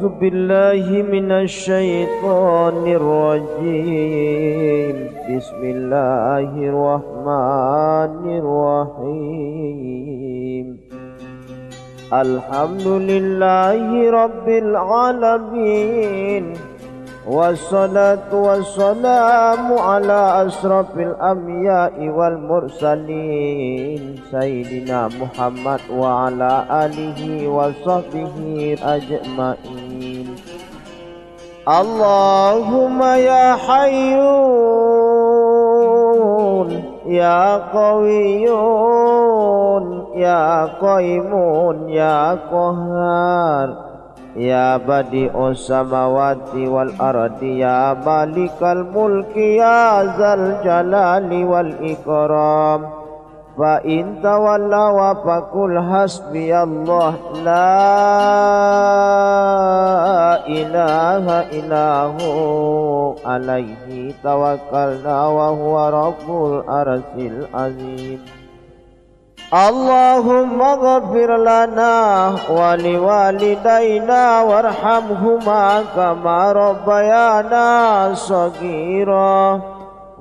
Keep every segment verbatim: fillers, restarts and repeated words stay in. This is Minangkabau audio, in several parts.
أعوذ بالله من الشيطان الرجيم. بسم الله الرحمن الرحيم. الحمد لله رب العالمين. والصلاة والسلام على أشرف الأنبياء والمرسلين سيدنا محمد وعلى آله وصحبه أجمعين. اللهم يا حي يا قوي يا قيوم يا قهار يا بديع السماوات والأرض يا مالك الملك يا ذا الجلال والإكرام. فإن تولوا فقل حسبي الله لا إله إلا هو عليه توكلنا وهو رب العرش العظيم. اللهم اغفر لنا ولوالدينا وارحمهما كما ربيانا صغيرا.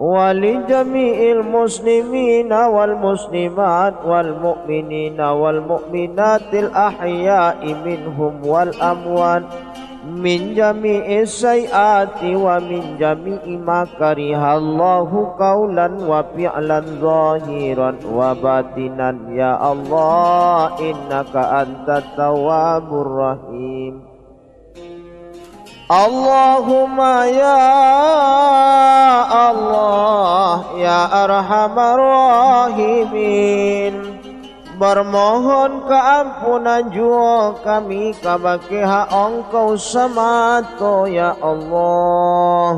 ولجميع المسلمين والمسلمات والمؤمنين والمؤمنات الأحياء منهم والأموات من جميع السيئات ومن جميع ما كره الله قولا وفعلا ظاهرا وباطنا يا الله إنك أنت التواب الرحيم. اللهم يا الله يا أرحم الراحمين. Bermohon keampunan juo kami kabake hak Engkau samato, ya Allah.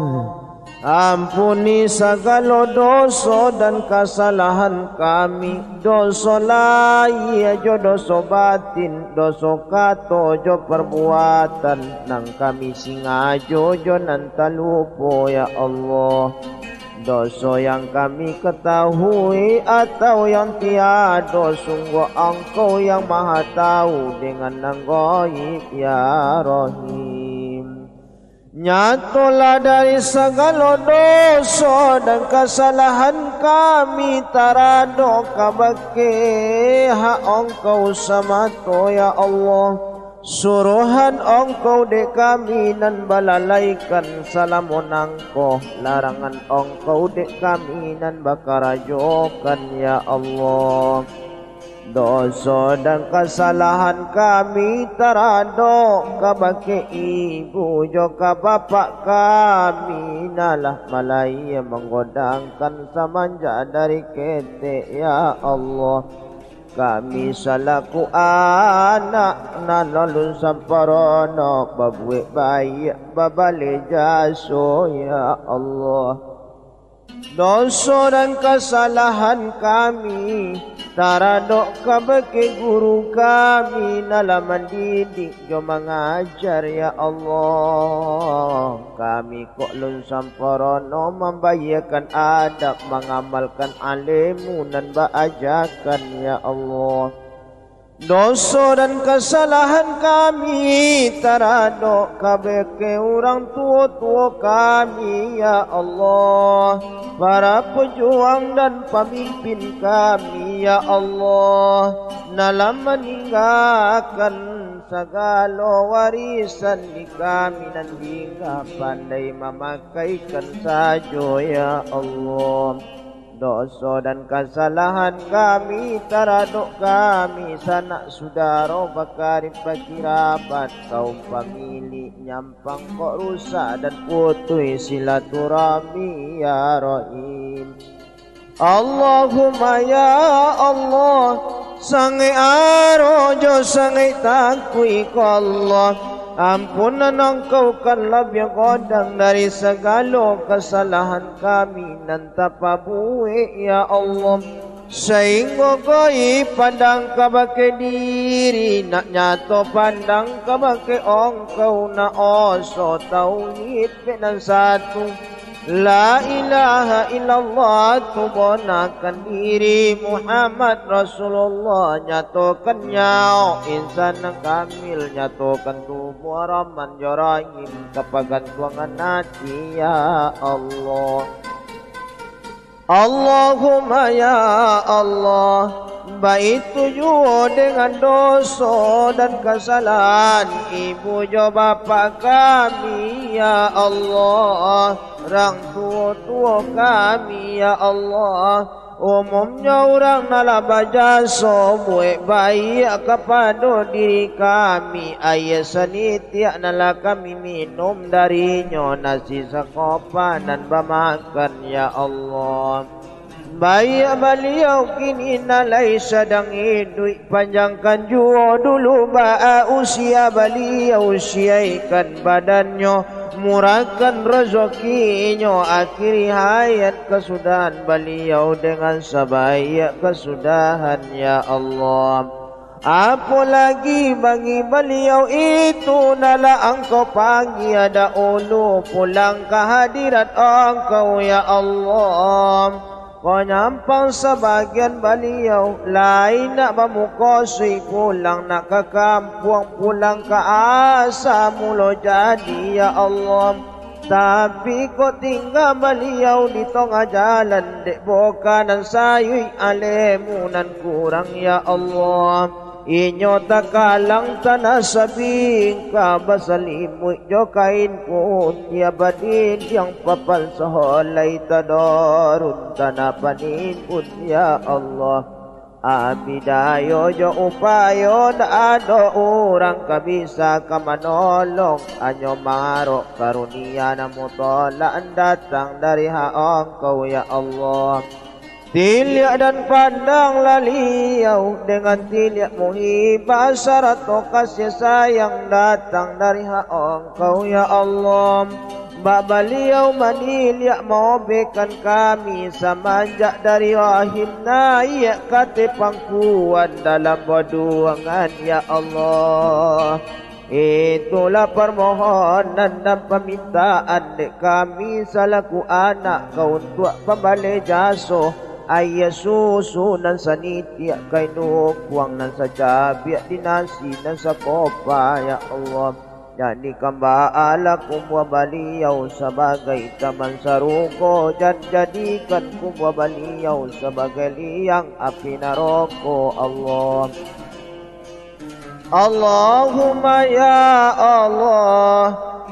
Ampuni sagalo doso dan kasalahan kami, doso lahia jo doso batin, doso kato jo perbuatan, nan kami singajo jo nan talupo, ya Allah. Doso yang kami ketahui atau yang tiado, sungguah Engkau yang Maha Tahu dengan nan gaib, ya Rahim. Nyatolah dari sagalo doso dan kasalahan kami taradok kabake hak Engkau samato, ya Allah. Suruhan Engkau dek kami nan balalaikan salamo nangko, larangan Engkau dek kami nan bakarajokan, ya Allah. Doso dan kasalahan kami taradok kabake ibu jo ka bapak kami, nan lah malahia manggodangkan samanjak dari ketek, ya Allah. Kami salaku anak nan alun samparono babuek baiak, babaleh jaso, ya Allah. Doso dan kasalahan kami taradok kabake guru kami nan lah mandidik jo mangajar, ya Allah. Kami kok lun samparono mambayiakan adab, mangamalkan ilmu nan baajakan, ya Allah. Doso dan kasalahan kami taradok kabake urang tuo-tuo kami, ya Allah, para pejuang dan pamimpin kami, ya Allah, nan lah maninggakan sagalo warisan di kami nan hingga pandai mamakaikan sajo, ya Allah. Doso dan kasalahan kami taradok kami, sanak sudaro, bakarib bakirabat, kaum pamilih, nyampang kok rusak dan putuih silaturahmi, ya Rahim. Allahumma ya Allah, sangaik aro jo sangaik takuik ko Allah, ampunan Engkau kan labiah godang dari sagalo kasalahan kami nan tapabuek, ya Allah. Sainggo gaib pandang kabake diri, nak nyato pandang kabake Engkau, nak oso tauhid dek nan satu. La ilaha illallah, tu bonakan diri, Muhammad Rasulullah, nyatokan nyawa, insan nan kamil, nyatokan tubuah, rahman jo rahim, kapagantuangan ati, ya Allah. Allahumma ya Allah, baitu juo dengan doso dan kasalahan ibu jo bapak kami, ya Allah, urang tuo-tuo kami, ya Allah. Umumnyo urang nan lah bajaso buek baiak kapado diri kami, aia sanitiak nan lah kami minum darinyo, nasi sakopa nan bamakan, ya Allah. Baiak baliau kini nan lai sadang iduik, panjangkan juo dulu baa usia baliau, siaikan badannyo, murahkan razakinyo, akhiri hayat kasudahan baliau dengan sabaiak kasudahan, ya Allah. Apo lagi bagi baliau itu nan lah Angkau panggia dahulu pulang ka hadirat Angkau, ya Allah. Ko nyampang sabagian baliau, lai nak bamukasuik pulang, nak ka kampuang, pulang ka asa mulo jadi, ya Allah. Tapi kok tingga baliau di tongah jalan, dek boka nan sayuik, alemu nan kurang, ya Allah. Inyo takalang tanah sabingka, basalimuik jo kain putiah, badindiang papan saholai, tadarun tanah panimbun, ya Allah. Abidayo jo upayo ndak ado urang ka bisa ka manolong, hanyo maarok karunia nan mutlak datang dari Angkau, ya Allah. Tiliak dan pandang baliau dengan tiliak muhibah sarato kasih sayang datang dari Angkau, ya Allah. Bak baliau maniliak maobekkan kami, samanjak dari rahim naiak ka ateh pangkuan dalam baduangan, ya Allah. Itulah parmohonan dan pamintaan dek kami salaku anak Kau untuak pambaleh jaso, aia susu nan sanitiak, kain ukuang nan sacabiak, di nasi nan sakopa, ya Allah. Jadikan baalah kubua baliau sabagai taman sarugo, jan jadikan kubua baliau sabagai liang api naroko, Allah. Allahumma ya Allah,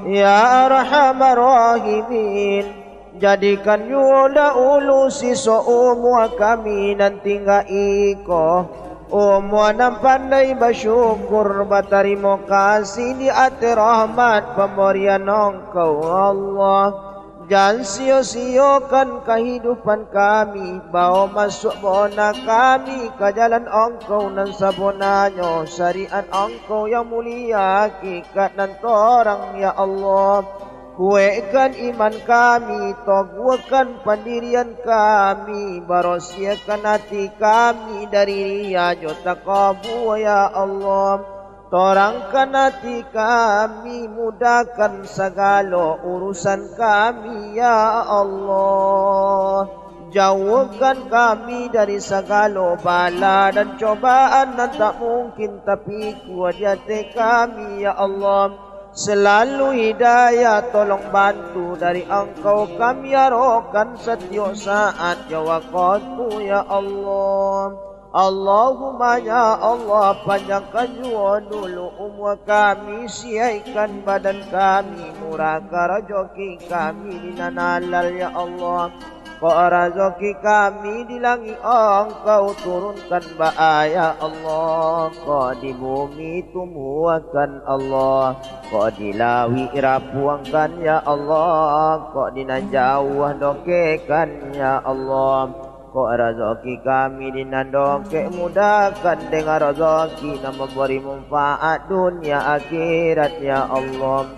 ya Arhamar Rahimin, jadikan juo dahulu siso umua kami nan tingga iko, umua nan pandai basyukur, batarimo kasih di ateh rahmat pambarian Angkau, Allah. Jan sio-siokan kahidupan kami, bao masuak bona kami ka jalan Angkau nan sabonanyo, syariat Angkau yang mulia, hakikat nan torang, ya Allah. Kuekkan iman kami, toguahkan pandirian kami, barasiahkan ati kami dari riya jo takabua, ya Allah. Torangkan ati kami, mudahkan sagalo urusan kami, ya Allah. Jauahkan kami dari sagalo bala dan cobaan nan tak mungkin tapikua di ateh kami, ya Allah. Salalu hidayah, tolong bantu dari Angkau kami arokan satiok saat jo wakatu, ya Allah. Allahumma ya Allah, panjangkan juo dulu umua kami, siaikan badan kami, murahkan razoki kami di nan halal, ya Allah. Kok razoki kami di langik Angkau turunkan baa, ya Allah, kok di bumi tumbuahkan, Allah, kok di lauik rapuangkan, ya Allah, kok di nan jauah dokekkan, ya Allah. Kok razoki kami di nan dokek mudahkan dengan razoki nan mambari manfaat dunia akhirat, ya Allah.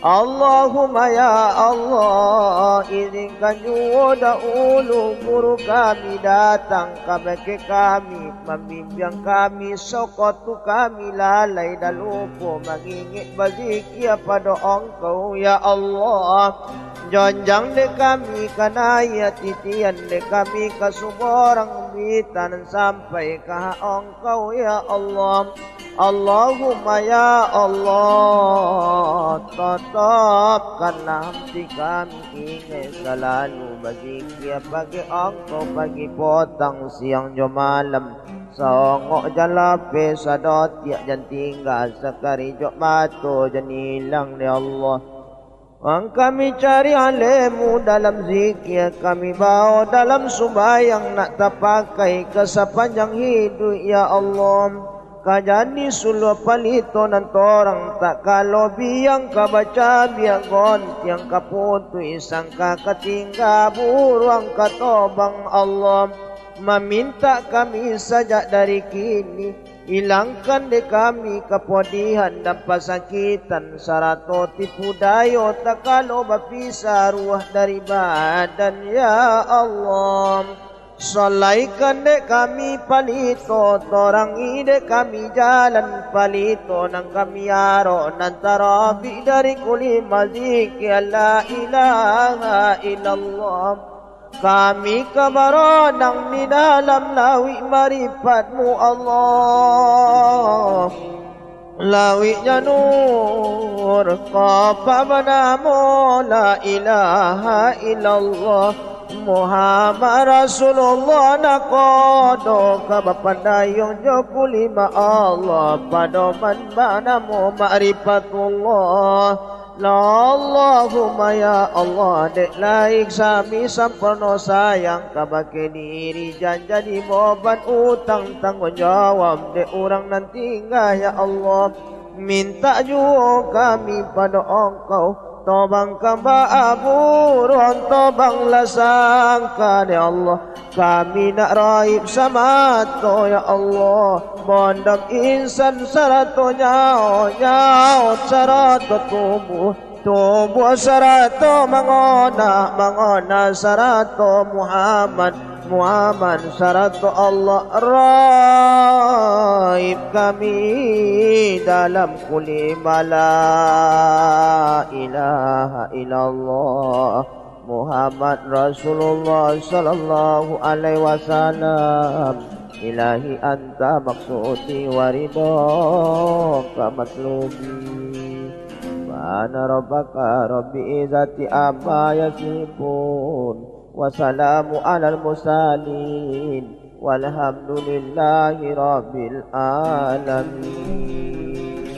Allahumma ya Allah, izinkan juo dahulu guru kami datang kabake kami, Mambimbiang kami, sokatu kami lalai dan lupo mangingek bazikia pado Engkau, ya Allah. Jonjang dek kami ka naiak, titian dek kami ka suborang bitan sampai ka hak Engkau, ya Allah. Allahumma ya Allah, totopkanlah hati kami ingek salalu bazikia pagi Engkau, pagi potang, siang jo malam. Saongok jan lapeh, sadotiak jan tingga, sakarejok mato jan ilang, ya Allah. Ang kami cari alemu dalam zikia, kami bao dalam sumbayang, nak tapakai ka sapanjang hiduik, ya Allah. Ka jadi suluah palito nan torang, tak kalo biang ka bacabiak, gontiang ka putuih, sangka ka tingga, buruang ka tobang, Allah. Mamintak kami sajak dari kini, ilangkan dek kami kapodihan dan pasakitan, sarato tipu dayo takalo bapisah ruah dari badan, ya Allah. Solaikan dek kami palito, torangi dek kami jalan palito nan kami arok, nan tarabik dari kulima zikia la ilaha illallah. Kami ka baronang di dalam lauik marifat-Mu, Allah. Lauiknya nur, kopak banamo la ilaha illallah, Muhammad Rasulullah, nakodo ka bapandayung jo kulima Allah, padoman banamo makrifatullah. Allahumma ya Allah, dek lai kami samporno sayang kabake diri, jan jadi boban utang tangguang jawab dek urang nan tingga, ya Allah. Mintak juo kami pado Engkau, tobang kamba aburuang, tobang lah sangka, ya Allah. Kami nak raib samato, ya Allah. Bondam insan sarato nyao, nyao sarato tubuh, tubuh sarato mangonak, mangonak sarato Muhammad, Muhammad sarato Allah. Raib kami dalam kulima la ilaha illallah, Muhammad Rasulullah sallallahu alaihi wasallam. Ilahi anta maksudi wa ridhoka matlubi. Subhana rabbaka rabbil izzati amma yasifun. Wa salamu alal mursalin. Walhamdulillahi rabbil alamin.